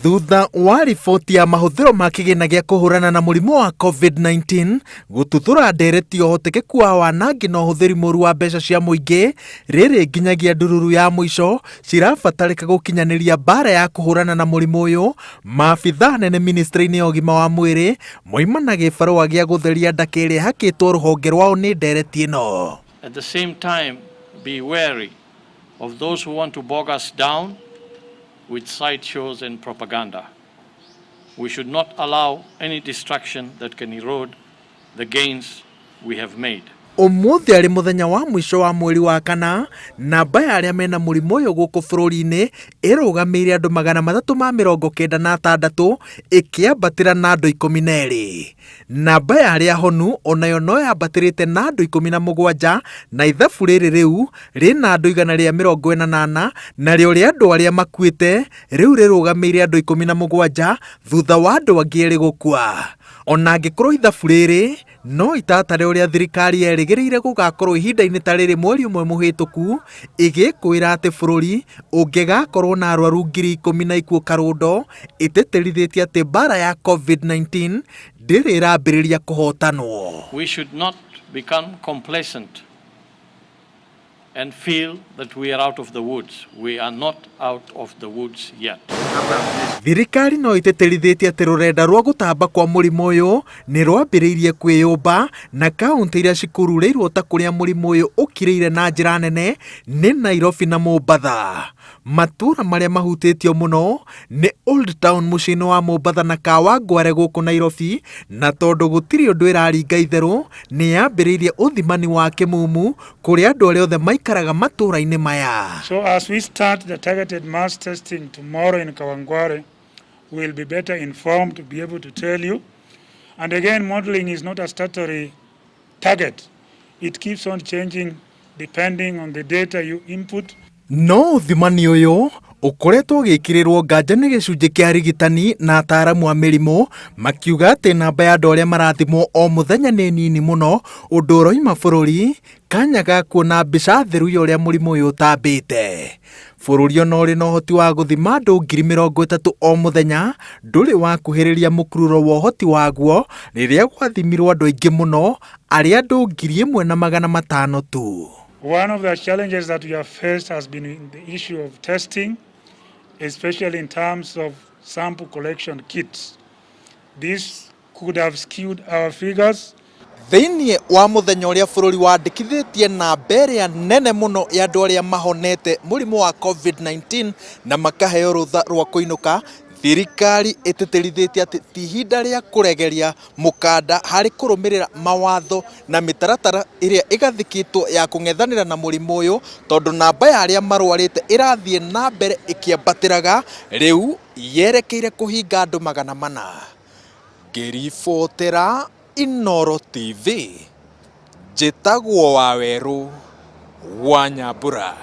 Thutha wa riboti ya mahũthĩro ma kĩgĩna gĩa kũhũrana na mũrimũ wa COVID-19 gũtuthũra ndereti ya ũhotekeku wa wanangi na ũhũthĩri mũru wa mbeca cia mũingĩ, rĩrĩ nginyagia ndururu ya mũico cirabatarĩka gũkinyanĩria mbara ya kũhũrana na mũrimũ ũyũ, maabithaa anene ministry-inĩ ya ũgima wa mwĩrĩ moima na gĩbarũa gĩa gũtheria ndaka ĩrĩa ĩhakĩtwo rũhonge rwao nĩ ndereti ĩno. At the same time, be wary of those who want to bog us down with sideshows and propaganda. We should not allow any distraction that can erode the gains we have made. Ũmũthĩ arĩ mũthenya wa mũico wa mweri wa kana, namba ya arĩa mena mũrimũ ũyũ gũkũ bũrũri-inĩ ĩrũgamĩire andũ 396, ĩkĩambatĩra na andũ 12. Namba ya arĩa ahonu onayo no yambatĩrĩte na andũ 17, na ithabu rĩrĩ rĩu rĩna andũ 144, narĩo rĩa andũ arĩa makuĩte rĩu rĩrũgamĩire andũ 17 thutha wa andũ angĩ erĩ gũkua. Ona angĩkorwo ithabu rĩrĩ no itatare ũrĩa thirikari yerĩgĩrĩire gũgakorwo ihinda-inĩ ta rĩrĩ mweri ũmwe mũhĩtũku, ĩgĩkwĩra atĩ bũrũri ũngĩgakorwo na arwaru 10,000 na ikuũ karũndo, ĩtĩtĩrithĩtie atĩ mbara ya COVID-19 ndĩrĩ ĩrambĩrĩria kũhotanwo. We should not become complacent and feel that we are out of the woods. We are not out of the woods yet. Thirikari no ĩtĩtĩrithĩtie atĩ rũrenda rwa gũtamba kwa mũrimũ ũyũ nĩ rwambĩrĩirie kwĩyũmba, na kaunti iria cikururĩirwo ta kũrĩa mũrimũ ũyũ ũkirĩire na njĩra nene nĩ Nairobi na Mombatha. Matũũra marĩa mahutĩtio mũno nĩ Old Town mũciĩ-inĩ wa Mombatha na Kawangware gũkũ Nairobi, na tondũ gũtirĩ ũndũ ĩraringa itherũ, nĩ yambĩrĩirie ũthimani wa kĩmumu kũrĩ andũ arĩa othe maikaraga matũũra-inĩ maya. So as we start the targeted mass testing tomorrow in Kawangware, we will be better informed to be able to tell you. And again, modeling is not a statutory target. It keeps on changing depending on the data you input. No ũthimani ũyũ ũkoretwo ũgĩkĩrĩrwo nganja nĩ gĩcunjĩ kĩa arigitani na ataaramu a mĩrimũ, makiuga atĩ namba ya andũ arĩa marathimwo o mũthenya nĩ nini mũno, ũndũ ũroima bũrũri kanya ga kuona mbica theru ya ũrĩa mũrimũ ũyũ ũtambĩte. Bũrũri ona ũrĩ na ũhoti wa gũthima andũ 30,000 o mũthenya ndũrĩ wakuhĩrĩria mũkururo wa ũhoti waguo rĩrĩa gwathimirwo andũ aingĩ mũno arĩa andũ 1,500 tu. One of the challenges that we have faced has been in the issue of testing, especially in terms of sample collection kits. This could have skewed our figures. Thĩinĩ wa mũthenya ũrĩa bũrũri wandĩkithĩtie namba ĩrĩa nene mũno ya andũ arĩa mahonete mũrimũ wa COVID-19 na makaheo rũtha rwa kũinũka, thirikari ĩtĩtĩrithĩtie atĩ ti ihinda rĩa kũregeria mũkanda harĩ kũrũmĩrĩra mawatho na mĩtaratara ĩrĩa ĩgathĩkĩtwo ya kũng'ethanĩra na mũrimũ ũyũ, tondũ namba ya arĩa marwarĩte ĩrathiĩ na mbere ĩkĩambatĩraga, rĩu yerekeire kũhinga andũ 400. Ngĩribotera Inooro TV, njĩtagwo Wawerũ wa Nyambura.